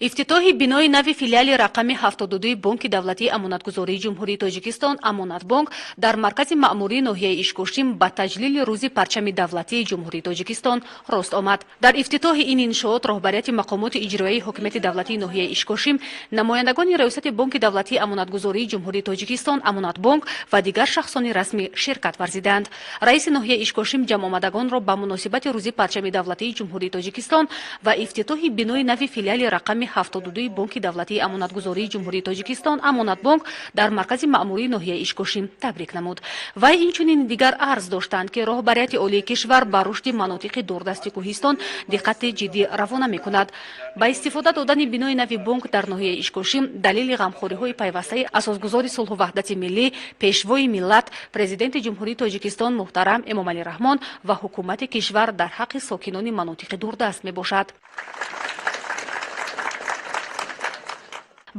Ифтитоҳи бинои нави филиали рақами 72-и Бонки давлатии амонатгузории Ҷумҳурии Тоҷикистон «Амонатбонк» дар маркази маъмурии ноҳияи Ишкошим ба таҷлили Рӯзи парчами давлатии Ҷумҳурии Тоҷикистон рост омад. Дар ифтитоҳи ин иншоот роҳбарияти мақомоти иҷроияи ҳокимияти давлатии ноҳияи Ишкошим, намояндагони раёсати Бонки давлатии амонатгузории Ҷумҳурии Тоҷикистон «Амонатбонк» ва дигар шахсони расмӣ ширкат варзиданд. Раиси ноҳияи Ишкошим ҷамъомадагонро ба муносибати Рӯзи парчами давлатии Ҷумҳурии Тоҷикистон ва ифтитоҳи бинои нави филиали рақами 72-и Бонки давлатии амонатгузории Ҷумҳурии Тоҷикистон «Амонатбонк» дар маркази маъмурии ноҳияи Ишкошим табрик намуд. Вай инчунин дигар арз доштанд, ки роҳбарияти олии кишвар ба рушди манотиқи дурдасти кӯҳистон диққати ҷиддӣ равона мекунад. Ба истифода додани бинои нави бонк дар ноҳияи Ишкошим далели ғамхориҳои пайвастаи асосгузори сулҳу ваҳдати миллӣ, Пешвои миллат, Президенти Ҷумҳурии Тоҷикистон муҳтарам Эмомалӣ Раҳмон ва ҳукумати кишвар дар ҳаққи сокинони манотиқи дурдаст мебошад.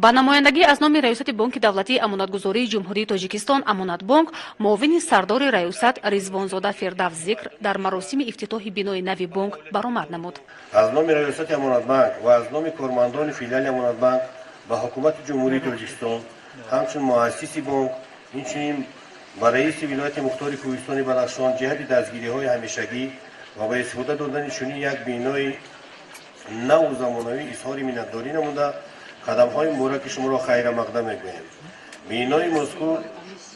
Ба намояндагӣ аз номи раёсати Бонки давлатии амонатгузории Ҷумҳурии Тоҷикистон «Амонатбонк» муовини сардори раёсат Ризвонзода Фирдавс Зикр дар маросими ифтитоҳи бинои нави бонк баромад намуд. Аз номи раёсати Амонатбанк ва аз номи кормандони филиали Амонатбанк ба ҳукумати Ҷумҳурии Тоҷикистон ҳамчун муассиси бонк, инчунин ба раиси вилояти мухтори кӯҳистони Бадахшон ҷиҳати дастгириҳои ҳамешагӣ ва ба истифода додани чунин як бинои наву замонавӣ изҳори миннатдорӣ намуда, қадамҳои мубораки шуморо хайрамақдам мегӯем. Бинои мазкур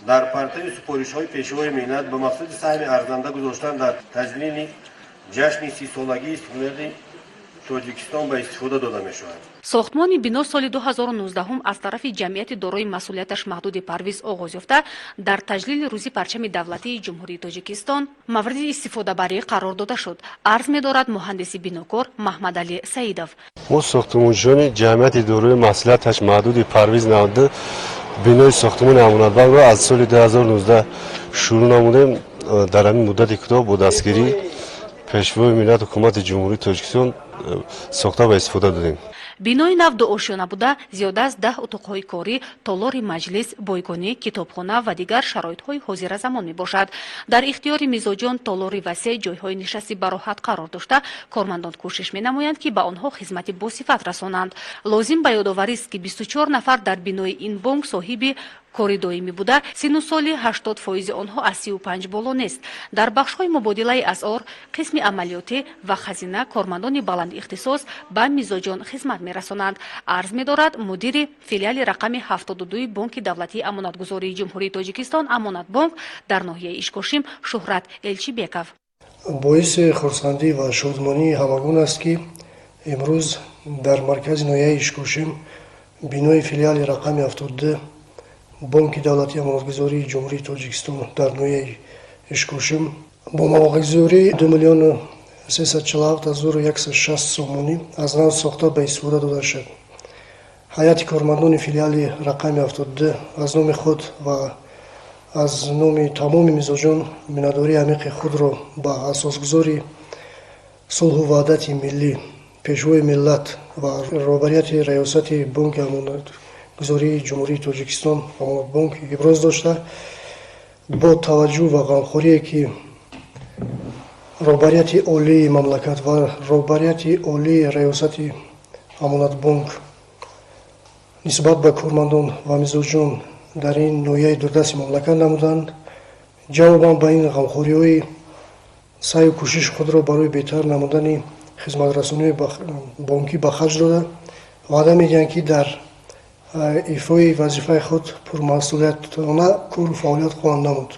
дар партави супоришҳои Пешвои миллат ба мақсади саҳми арзанда гузоштан дар таҷлили ҷашни 30-солагии истиқлолияти Тоҷикистон ба истифода дода мешавад. Сохтмони бино соли 2019 аз тарафи ҷамъияти дорои масъулияташ маҳдуди «Парвиз» оғоз ёфта, дар таҷлили Рӯзи парчами давлатии Ҷумҳурии Тоҷикистон мавриди истифодабарӣ қарор дода шуд, арз медорад муҳандиси бинокор Маҳмадалӣ Саидов. Мо, сохтмончиёни ҷамъияти дорои масъулияташ маҳдуди «Парвиз 92», бинои сохтмони Амонатбанкро аз соли 2019 шурӯъ намудем. Дар ҳамин муддати кӯтоҳ бо дастгирии Пешвои миллат, ҳукумати Ҷумҳурии Тоҷикистон сохта ба истифода додем. Бинои нав дуошёна буда, зиёда аз 10 утоқҳои корӣ, толори маҷлис, бойгонӣ, китобхона ва дигар шароитҳои ҳозиразамон мебошад. Дар ихтиёри мизоҷон толори васеъ, ҷойҳои нишасти бароҳат қарор дошта, кормандон кӯшиш менамоянд, ки ба онҳо хизмати босифат расонанд. Лозим ба ёдоварист, ки 24 нафар дар бинои ин бонк соҳиби кори доимӣ буда, синну соли 80 фоизи онҳо аз 35 боло нест. Дар бахшҳои мубодилаи асъор, қисми амалиётӣ ва хазина кормандони баландихтисос ба мизоҷон хизмат мерасонанд, арз медорад мудири филиали рақами 72-и Бонки давлатии амонатгузории Ҷумҳурии Тоҷикистон «Амонатбонк» дар ноҳияи Ишкошим Шуҳрат Элчибеков. Боиси хурсандӣ ва шодмонии ҳамагон аст, ки имрӯз дар маркази ноҳияи Ишкошим бинои филиали рақами 72 Бонки давлатии амонатгузории Ҷумҳурии Тоҷикистон дар ноҳияи Ишкошим бо маблағгузории 2 347 160 сомонӣ аз нав сохта ба истифода дода шуд. Ҳайати кормандони филиали рақами 72 аз номи худ ва аз номи тамоми мизоҷон миннатдории амиқи худро ба асосгузори сулҳу ваҳдати миллӣ, Пешвои миллат ва роҳбарияти раёсати Бонки амонатгузории Ҷумҳурии Тоҷикистон «Амонатбонк» иброз дошта, бо таваҷҷӯҳ ва ғамхорие, ки роҳбарияти олии мамлакат ва роҳбарияти олии раёсати Амонатбонк нисбат ба кормандон ва мизоҷон дар ин ноҳияи дурдасти мамлакат намуданд, ҷавобан ба ин ғамхориҳои саъю кӯшиши худро барои беҳтар намудани хизматрасонии бонкӣ ба харҷ дода, ваъда медиҳанд, ки дар ифои вазифаи худ пурмасъулиятона кору фаъолият хоҳанд намуд.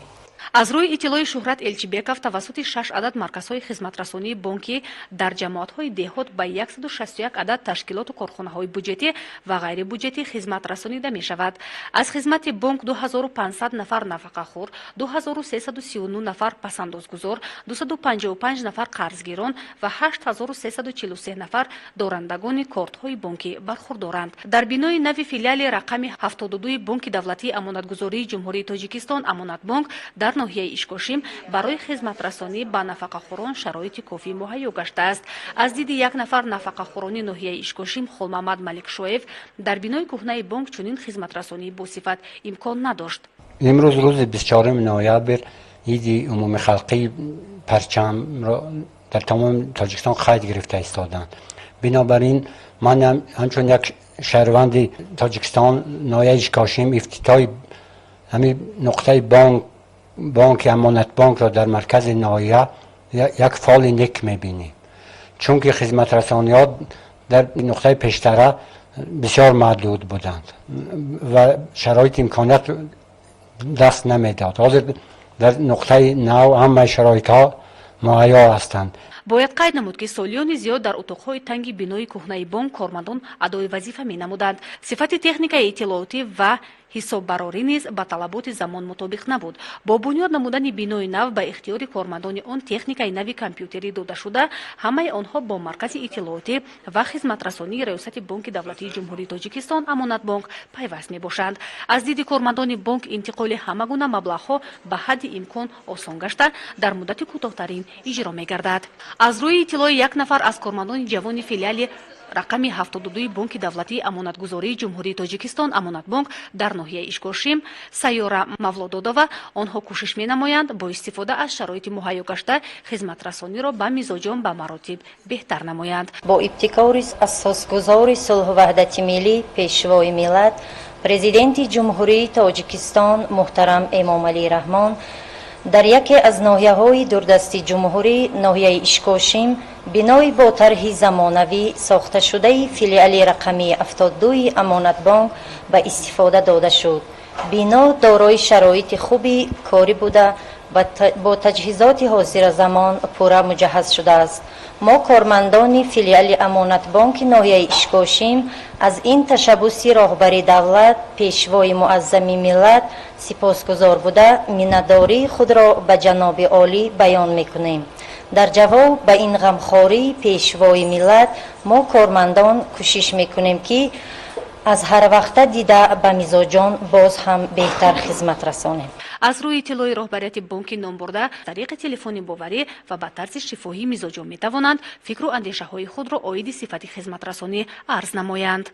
Аз рӯи иттилои Шуҳрат Элчибеков, тавассути шаш адад марказҳои хизматрасонии бонкӣ дар ҷамоатҳои деҳот ба 161 адад ташкилоту корхонаҳои буҷетӣ ва ғайрибуҷетӣ хизмат расонида мешавад. Аз хизмати бонк 2500 нафар нафақахӯр, 2339 нафар пасандозгузор, 255 нафар қарзгирон ва 8343 нафар дорандагони кортҳои бонкӣ бархурдоранд. Дар бинои нави филиали рақами 72-и Бонки давлатии амонатгузории Ҷумҳурии Тоҷикистон «Амонатбонк» дар ноҳияи Ишкошим барои хизматрасонӣ ба нафақахӯрон шароити кофӣ муҳайё гаштааст. Аз диди як нафар нафақахӯрони ноҳияи Ишкошим, Холмамад Маликшоев, дар бинои кӯҳнаи бонк чунин хизматрасонии босифат имкон надошт. Имрӯз, рӯзи 24 ноябр, иди умумихалқии парчамро дар тамоми Тоҷикистон қайд гирифта истоданд. Бинобар ин ман ҳамчун як шаҳрванди Тоҷикистон, ноҳияи Ишкошим, ифтитоҳи ҳамин нуқтаи бонк, бонки Амонатбонкро дар маркази ноҳия як фоли нек мебинем, чунки хизматрасониҳо дар нуқтаи пештара бисёр маҳдуд буданд ва шароити имконият даст намедод. Ҳозир дар нуқтаи нав ҳамаи шароитҳо муҳайё ҳастанд. Бояд қайд намуд, ки солиёни зиёд дар утоқҳои танги бинои кӯҳнаи бонк кормандон адои вазифа менамуданд. Сифати техникаи иттилоотӣ ва ҳисоббарорӣ низ ба талаботи замон мутобиқ набуд. Бо бунёд намудани бинои нав ба ихтиёри кормандони он техникаи нави компютерӣ дода шуда, ҳамаи онҳо бо маркази иттилоотӣ ва хизматрасонии Раёсати Бонки давлатии Ҷумҳурии Тоҷикистон Амонатбонк пайваст мебошанд. Аз диди кормандони бонк интиқоли ҳама гуна маблағҳо ба ҳадди имкон осон гашта, дар муддати кӯтоҳтарин иҷро мегардад. Аз рӯи иттилои як нафар аз кормандони ҷавони филиали рақами 72-и Бонки давлатии амонатгузории Ҷумҳурии Тоҷикистон Амонатбонк дар ноҳияи Ишкошим, Сайёра Мавлододова, онҳо кӯшиш менамоянд бо истифода аз шароити муҳайё гашта хизматрасониро ба мизоҷон ба маротиб беҳтар намоянд. Бо ибтикори асосгузори сулҳу ваҳдати миллӣ, Пешвои миллат, Президенти Ҷумҳурии Тоҷикистон муҳтарам Эмомалӣ Раҳмон дар яке аз ноҳияҳои дурдасти ҷумҳурӣ, ноҳияи Ишкошим, бинои бо тарҳи замонавӣ сохташудаи филиали рақамии 72-и Амонатбонк ба истифода дода шуд. Бино дорои шароити хуби корӣ буда, бо таҷҳизоти ҳозиразамон пурра муҷаҳҳаз шудааст. Мо, кормандони филиали Амонатбонки ноҳияи Ишкошим, аз ин ташаббуси роҳбари давлат, Пешвои муаззами миллат сипосгузор буда, миннатдории худро ба ҷаноби олӣ баён мекунем. Дар ҷавоб ба ин ғамхории Пешвои миллат мо, кормандон, кӯшиш мекунем, ки аз ҳарвақта дида ба мизоҷон боз ҳам беҳтар хизмат расонем. Аз рӯи иттилои роҳбарияти бонки номбурда, тариқи телефони боварӣ ва ба тарзи шифоҳӣ мизоҷон метавонанд фикру андешаҳои худро оиди сифати хизматрасонӣ арз намоянд.